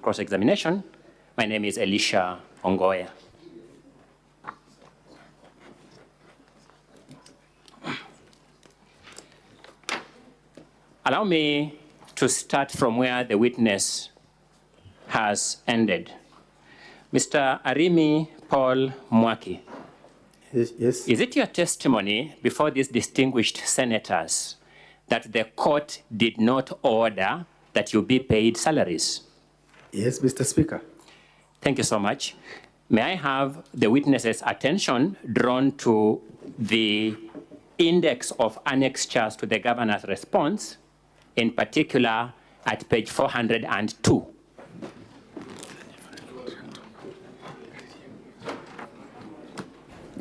cross-examination. My name is Elisha Ongoya. Allow me to start from where the witness has ended. Mr. Arimi Paul Mwaki. Yes. Is it your testimony before these distinguished senators that the court did not order that you be paid salaries? Yes, Mr. Speaker. Thank you so much. May I have the witness's attention drawn to the index of annexures to the governor's response, in particular at page 402.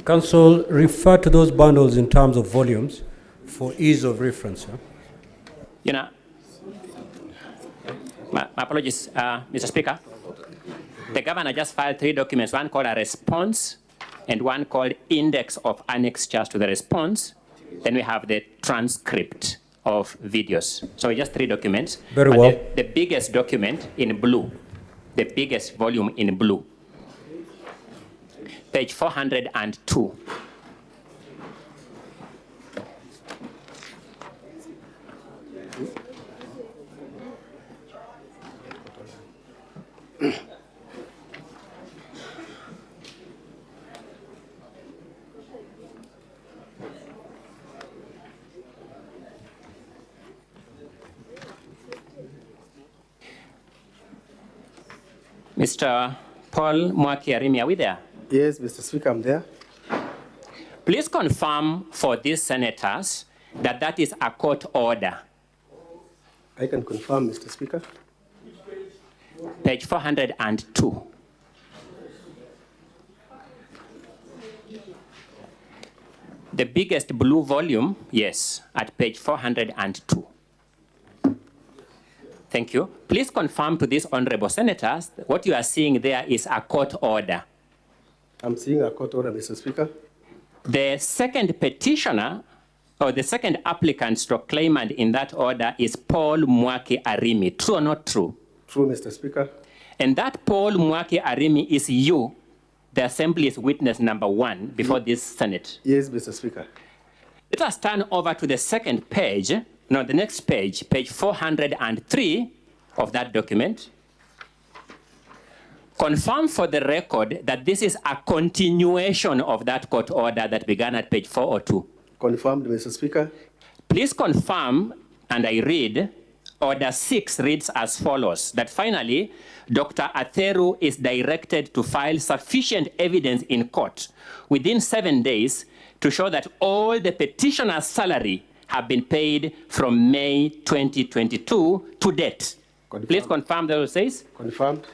Council, refer to those bundles in terms of volumes for ease of reference. Huh? You know, my apologies, Mr. Speaker. The governor just filed 3 documents, one called a response and one called index of annexures to the response. Then we have the transcript of videos. So just 3 documents. Very well. The biggest document in blue, the biggest volume in blue, page 402. Mr. Paul Mwaki Arimi, are we there? Yes, Mr. Speaker, I'm there. Please confirm for these senators that that is a court order. I can confirm, Mr. Speaker. Page 402. The biggest blue volume, yes, at page 402. Thank you. Please confirm to these honorable senators that what you are seeing there is a court order. I'm seeing a court order, Mr. Speaker. The second petitioner, or the second applicant stroke claimant in that order is Paul Mwaki Arimi. True or not true? True, Mr. Speaker. And that Paul Mwaki Arimi is you, the Assembly's witness number 1 before this Senate. Yes, Mr. Speaker. Let us turn over to the second page, no, the next page, page 403 of that document. Confirm for the record that this is a continuation of that court order that began at page 402. Confirmed, Mr. Speaker. Please confirm, and I read, Order 6 reads as follows, that finally, Dr. Atheru is directed to file sufficient evidence in court within 7 days to show that all the petitioner's salary have been paid from May 2022 to date. Confirmed. Please confirm that it says. Confirmed.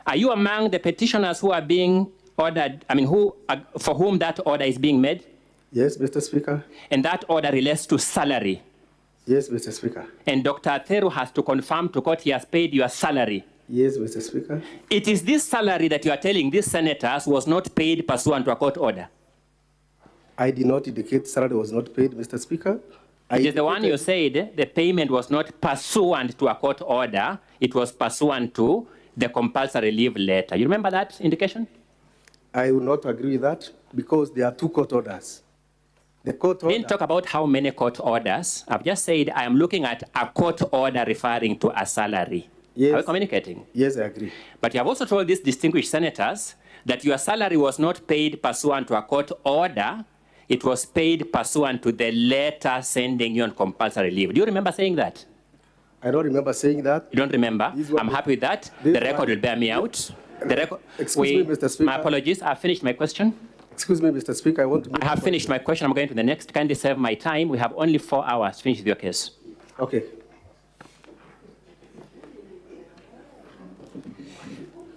Are you among the petitioners who are being ordered, for whom that order is being made? Yes, Mr. Speaker. And that order relates to salary. Yes, Mr. Speaker. And Dr. Atheru has to confirm to court he has paid your salary. Yes, Mr. Speaker. It is this salary that you are telling these senators was not paid pursuant to a court order. I did not indicate salary was not paid, Mr. Speaker. It is the one you said the payment was not pursuant to a court order. It was pursuant to the compulsory leave letter. You remember that indication? I will not agree with that because there are 2 court orders. The court order. I didn't talk about how many court orders. I've just said I am looking at a court order referring to a salary. Yes. Are we communicating? Yes, I agree. But you have also told these distinguished senators that your salary was not paid pursuant to a court order. It was paid pursuant to the letter sending you on compulsory leave. Do you remember saying that? I don't remember saying that. You don't remember? I'm happy with that. The record will bear me out. The record. Excuse me, Mr. Speaker. My apologies. I've finished my question. Excuse me, Mr. Speaker. I have finished my question. I'm going to the next. Kindly save my time. We have only 4 hours to finish with your case. Okay.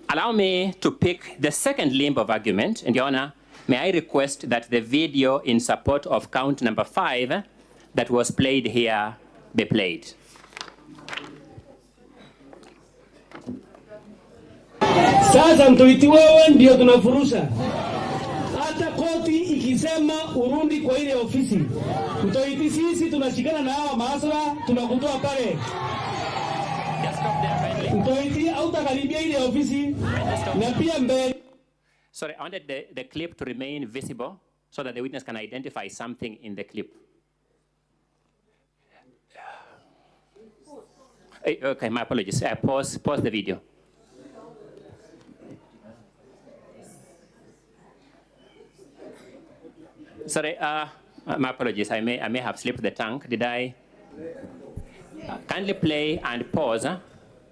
Allow me to pick the second limb of argument. And Your Honor, may I request that the video in support of count number 5 that was played here be played. Sasa mtoiti wewe ndio tunafurusha. Hata koti ikisema urundi kwa ile ofisi. Mtoiti sisi tunashikana na hawa maasra tunakutoa pale. stop there kindly? Mtoiti hautakaribia ile ofisi na pia mbele. Sorry, I wanted the clip to remain visible so that the witness can identify something in the clip. Okay, my apologies. Pause the video. Sorry, my apologies. I may have slipped the tongue. Did I? Kindly play and pause.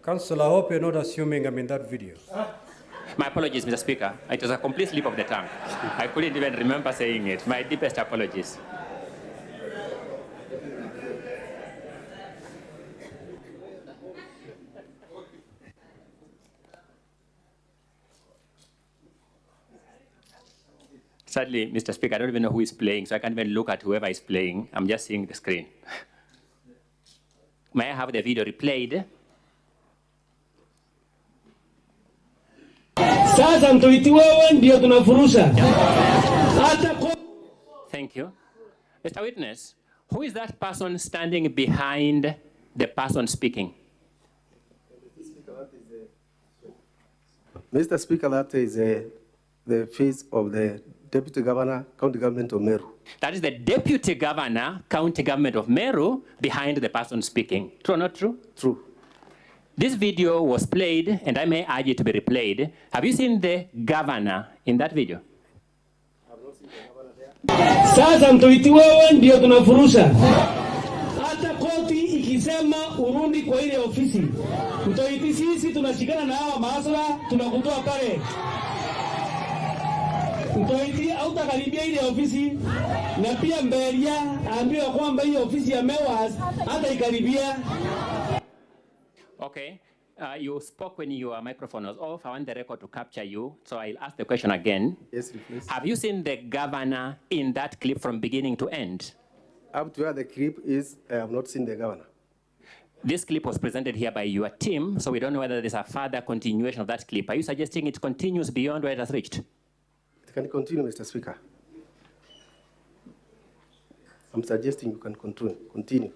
Councillor, I hope you're not assuming I'm in that video. My apologies, Mr. Speaker. It was a complete slip of the tongue. I couldn't even remember saying it. My deepest apologies. Sadly, Mr. Speaker, I don't even know who is playing, so I can't even look at whoever is playing. I'm just seeing the screen. May I have the video replayed? Sasa Mtoiti wewe ndio tunafurusha. Thank you. Mr. Witness, who is that person standing behind the person speaking? Mr. Speaker, that is the face of the Deputy Governor, County Government of MERU. That is the Deputy Governor, County Government of MERU, behind the person speaking. True or not true? True. This video was played, and I may urge it to be replayed. Have you seen the governor in that video? Sasa Mtoiti wewe ndio tunafurusha. Hata koti ikisema urudi kwa ile ofisi. Mtoiti sisi tunashikana na hawa maasra tunakutoa pale. Mtoiti hautakaribia ile ofisi na pia Mberia aambiwa kwamba hiyo ofisi ya MEWAS hata ikaribia. Okay. You spoke when your microphone was off. I want the record to capture you, so I'll ask the question again. Yes, please. Have you seen the governor in that clip from beginning to end? Up to where the clip is, I have not seen the governor. This clip was presented here by your team, so we don't know whether there's a further continuation of that clip. Are you suggesting it continues beyond where it has reached? It can continue, Mr. Speaker. I'm suggesting you can continue.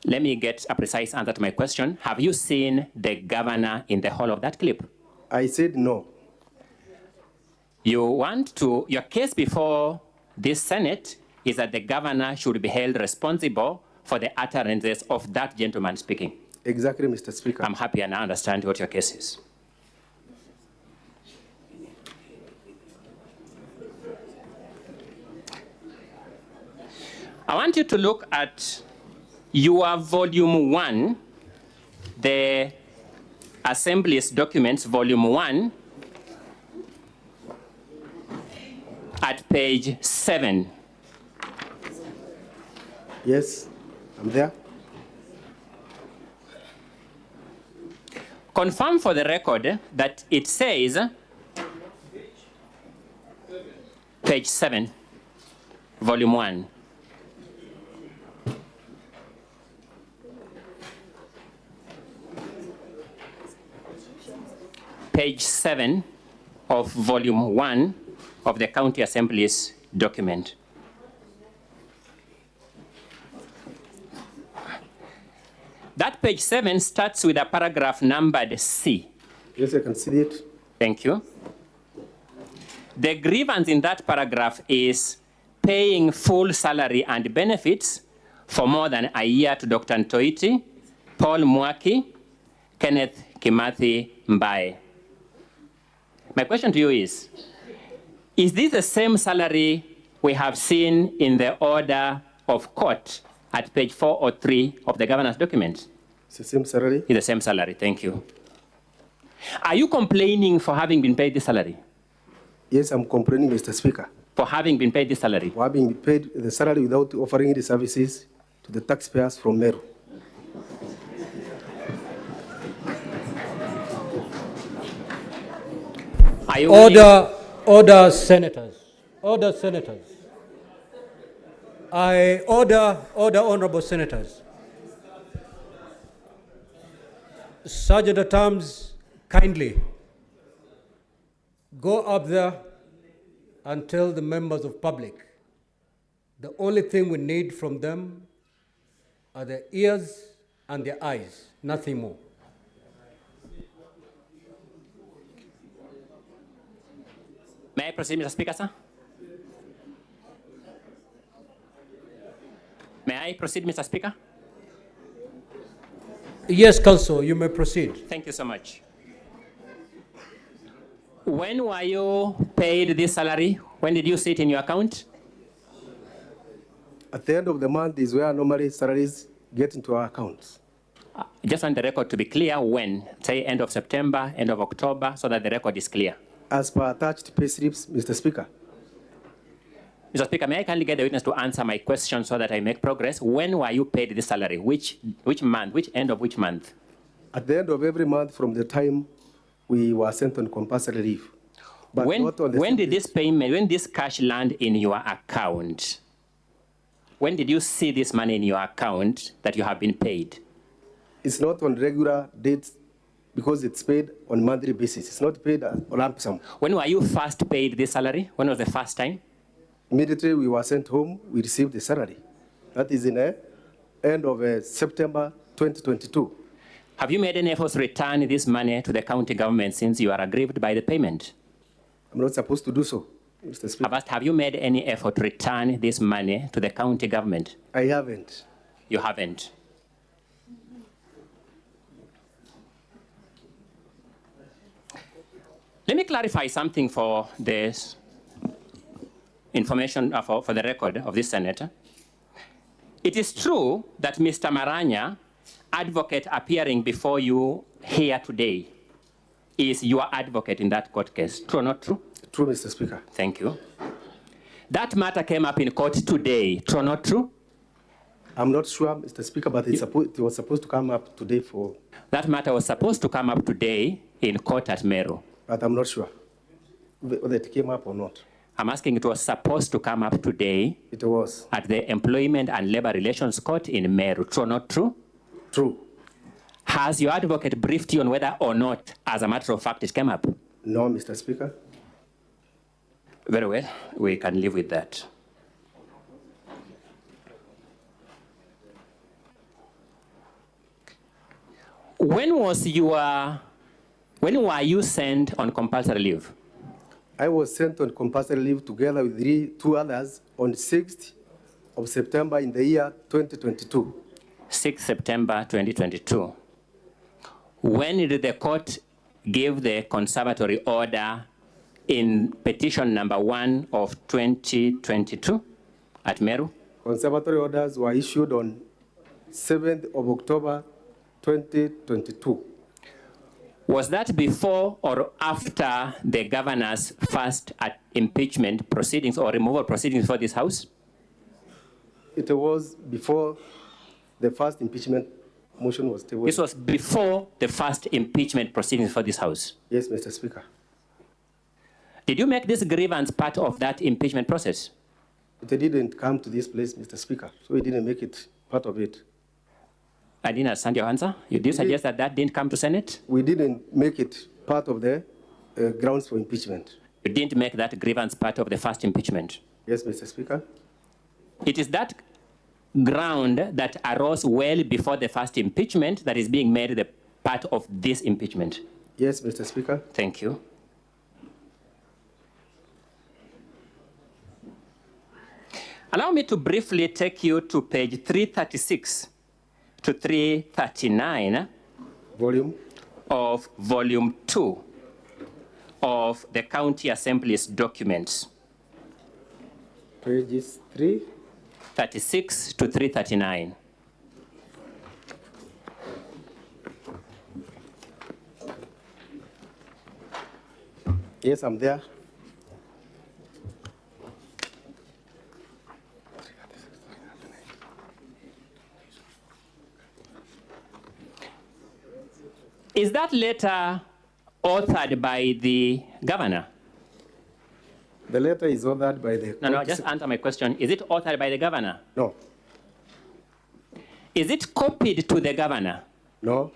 Let me get a precise answer to my question. Have you seen the governor in the whole of that clip? I said no. Your case before this Senate is that the governor should be held responsible for the utterances of that gentleman speaking. Exactly, Mr. Speaker. I'm happy and I understand what your case is. I want you to look at your volume 1, the Assembly's documents, volume 1, at page 7. Yes, I'm there. Confirm for the record that it says, page 7, volume 1. Page 7 of volume 1 of the County Assembly's document. That page 7 starts with a paragraph numbered C. Yes, I can see it. Thank you. The grievance in that paragraph is paying full salary and benefits for more than a year to Dr. Ntoiti, Paul Mwaki, Kenneth Kimathi Mbae. My question to you is this the same salary we have seen in the order of court at page 403 of the governor's document? It's the same salary? It's the same salary, thank you. Are you complaining for having been paid this salary? Yes, I'm complaining, Mr. Speaker. For having been paid this salary? For having been paid the salary without offering any services to the taxpayers from MERU. Order, senators. Order, senators. I order, honorable senators. Sergeant at Arms, kindly go up there and tell the members of public the only thing we need from them are the ears and their eyes, nothing more. May I proceed, Mr. Speaker, sir? May I proceed, Mr. Speaker? Yes, Council, you may proceed. Thank you so much. When were you paid this salary? When did you see it in your account? At the end of the month is where normally salaries get into our accounts. I just want the record to be clear when, say end of September, end of October, so that the record is clear. As per attached pay slips, Mr. Speaker. Mr. Speaker, may I kindly get the witness to answer my question so that I make progress? When were you paid this salary? Which month? Which end of which month? At the end of every month from the time we were sent on compulsory leave. But not on the when did this payment, when this cash land in your account? When did you see this money in your account that you have been paid? It's not on regular dates because it's paid on monthly basis. It's not paid on lump sum. When were you first paid this salary? When was the first time? Immediately we were sent home, we received the salary. That is in the end of September 2022. Have you made any efforts to return this money to the county government since you are aggrieved by the payment? I'm not supposed to do so, Mr. Speaker. I've asked, have you made any effort to return this money to the county government? I haven't. You haven't. Let me clarify something for this information, for the record of this senator. It is true that Mr. Maranya, advocate appearing before you here today, is your advocate in that court case. True or not true? True, Mr. Speaker. Thank you. That matter came up in court today. True or not true? I'm not sure, Mr. Speaker, but it was supposed to come up today for... That matter was supposed to come up today in court at MERU. But I'm not sure whether it came up or not. I'm asking, it was supposed to come up today. It was. At the Employment and Labor Relations Court in MERU. True or not true? True. Has your advocate briefed you on whether or not, as a matter of fact, it came up? No, Mr. Speaker. Very well. We can live with that. When were you sent on compulsory leave? I was sent on compulsory leave together with two others on 6th of September in the year 2022. 6th September 2022. When did the court give the conservatory order in petition number 1 of 2022 at MERU? Conservatory orders were issued on 7th of October 2022. Was that before or after the governor's first impeachment proceedings or removal proceedings for this House? It was before the first impeachment motion was tabled. This was before the first impeachment proceedings for this House? Yes, Mr. Speaker. Did you make this grievance part of that impeachment process? It didn't come to this place, Mr. Speaker, so we didn't make it part of it. I didn't understand your answer. You did suggest that that didn't come to Senate? We didn't make it part of the grounds for impeachment. You didn't make that grievance part of the first impeachment? Yes, Mr. Speaker. It is that ground that arose well before the first impeachment that is being made the part of this impeachment? Yes, Mr. Speaker. Thank you. Allow me to briefly take you to page 336 to 339 Volume of volume 2 of the County Assembly's documents. pages 3. 36 to 339. Yes, I'm there. Is that letter authored by the governor? The letter is authored by the... No, just answer my question. Is it authored by the governor? No. Is it copied to the governor? No.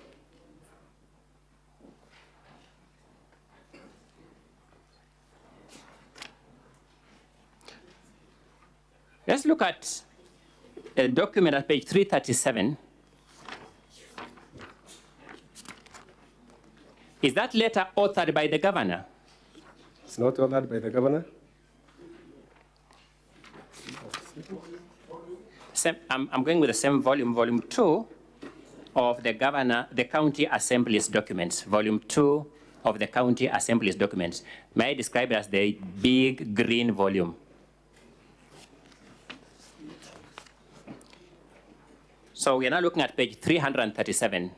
Let's look at a document at page 337. Is that letter authored by the governor? It's not authored by the governor. I'm going with the same volume, volume 2 of the county assembly's documents, volume 2 of the county assembly's documents. May I describe it as the big green volume? So we are now looking at page 337.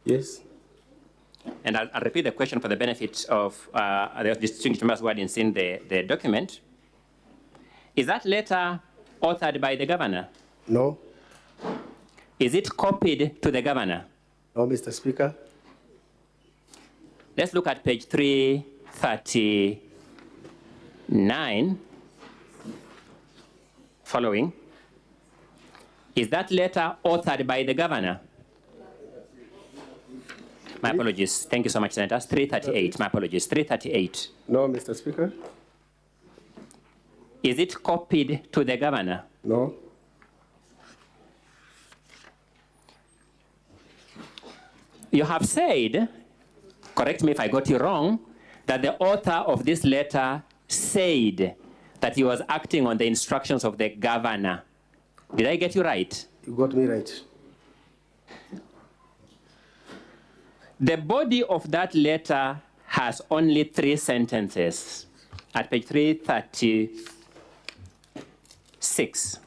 Yes. And I'll repeat the question for the benefit of the distinguished members who hadn't seen the document. Is that letter authored by the governor? No. Is it copied to the governor? No, Mr. Speaker. Let's look at page 339 following. Is that letter authored by the governor? My apologies. Thank you so much, Senators. 338. My apologies. 338. No, Mr. Speaker. Is it copied to the governor? No. You have said, correct me if I got you wrong, that the author of this letter said that he was acting on the instructions of the governor. Did I get you right? You got me right. The body of that letter has only 3 sentences. At page 336,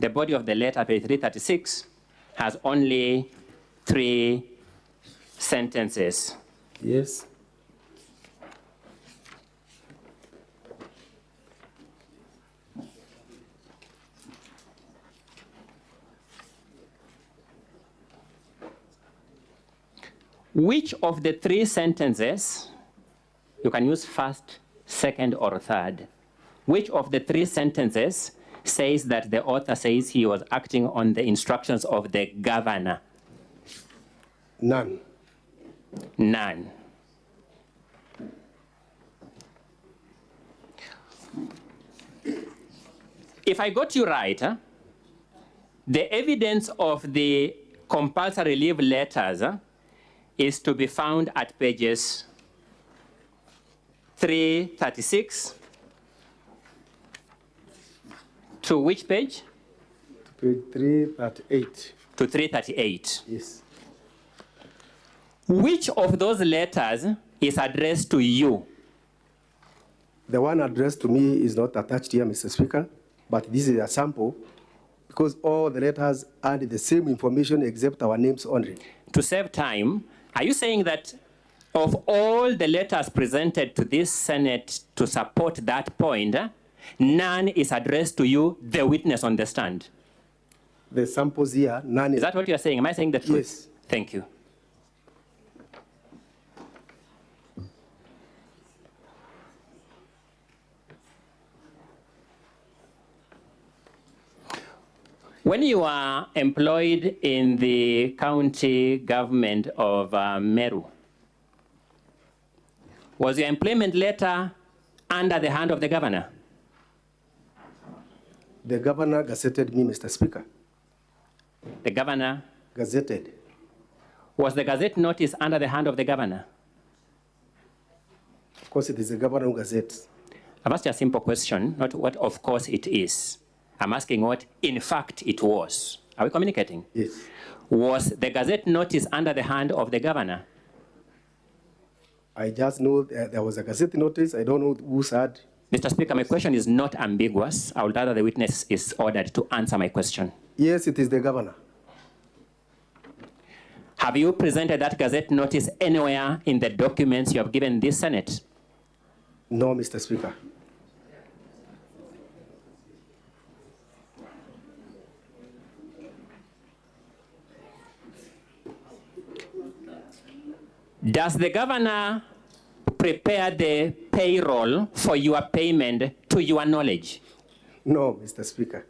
the body of the letter, page 336, has only 3 sentences. Yes. Which of the 3 sentences, you can use first, second, or third, which of the 3 sentences says that the author says he was acting on the instructions of the governor? None. None. If I got you right, the evidence of the compulsory leave letters is to be found at pages 336 to which page? Page 338. To 338. Yes. Which of those letters is addressed to you? The one addressed to me is not attached here, Mr. Speaker, but this is a sample because all the letters add the same information except our names only. To save time, are you saying that of all the letters presented to this Senate to support that point, none is addressed to you, the witness on the stand? The samples here, none Is that what you're saying? Am I saying the truth? Yes. Thank you. When you are employed in the county government of MERU, was your employment letter under the hand of the governor? The governor gazetted me, Mr. Speaker. The governor? Gazetted. Was the gazette notice under the hand of the governor? Of course, it is the governor who gazettes. I've asked you a simple question, not what of course it is. I'm asking what in fact it was. Are we communicating? Yes. Was the gazette notice under the hand of the governor? I just know there was a gazette notice. I don't know who said. Mr. Speaker, my question is not ambiguous. I would rather the witness is ordered to answer my question. Yes, it is the governor. Have you presented that gazette notice anywhere in the documents you have given this Senate? No, Mr. Speaker. Does the governor prepare the payroll for your payment to your knowledge? No, Mr. Speaker.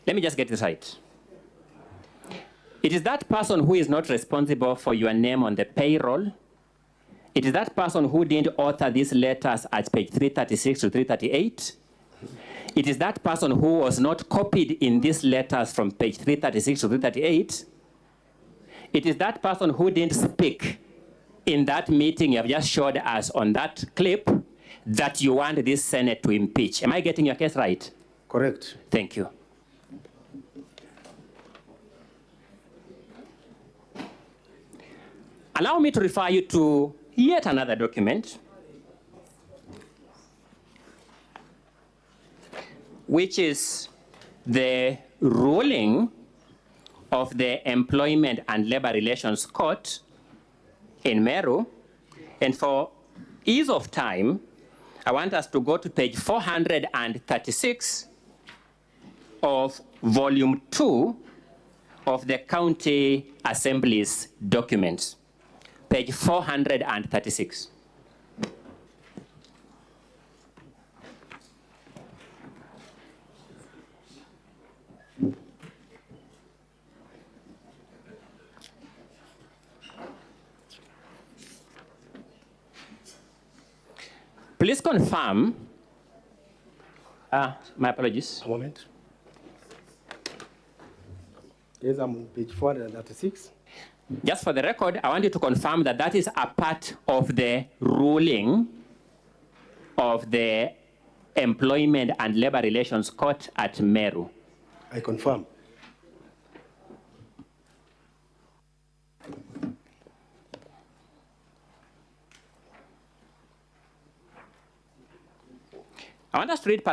Let me just get this right. It is that person who is not responsible for your name on the payroll. It is that person who didn't author these letters at page 336 to 338. It is that person who was not copied in these letters from page 336 to 338. It is that person who didn't speak in that meeting you have just showed us on that clip that you want this Senate to impeach. Am I getting your case right? Correct. Thank you. Allow me to refer you to yet another document, which is the ruling of the Employment and Labor Relations Court in MERU. And for ease of time, I want us to go to page 436 of volume 2 of the County Assembly's documents. Page 436. Please confirm, my apologies. A moment. Yes, I'm on page 436. Just for the record, I want you to confirm that that is a part of the ruling of the Employment and Labor Relations Court at MERU. I confirm. I want us to read paragraph